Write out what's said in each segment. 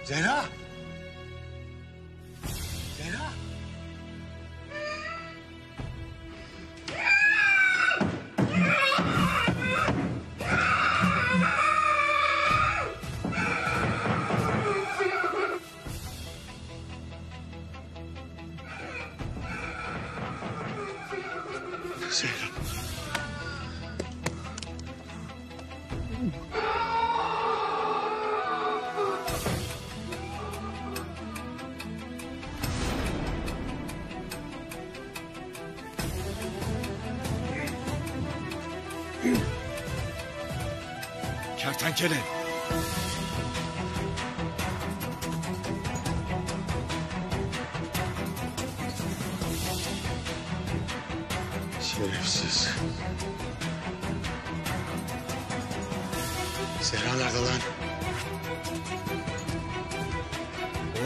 Zehra! Zehra! Zehra. Kertenkele. Şerefsiz. Zehra nerede lan?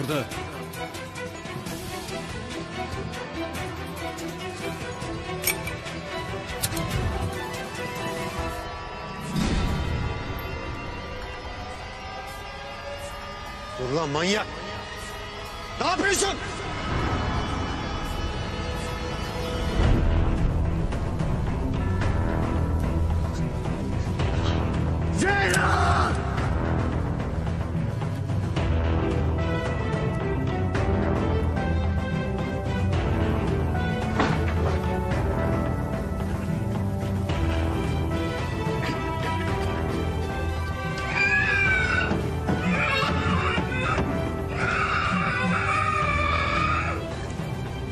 Orada. Dur lan manyak! Ne yapıyorsun? Zehra!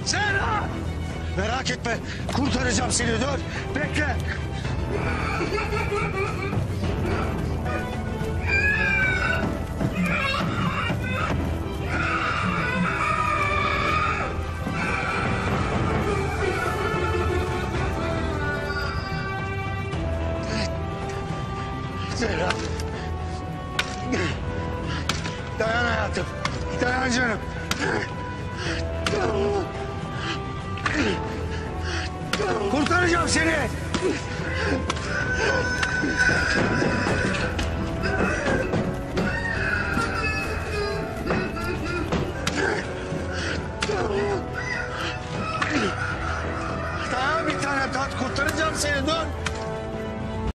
Zehra! Merak etme, kurtaracağım seni. Dur, bekle. Zehra. Dayan hayatım, dayan canım. Kurtaracağım seni.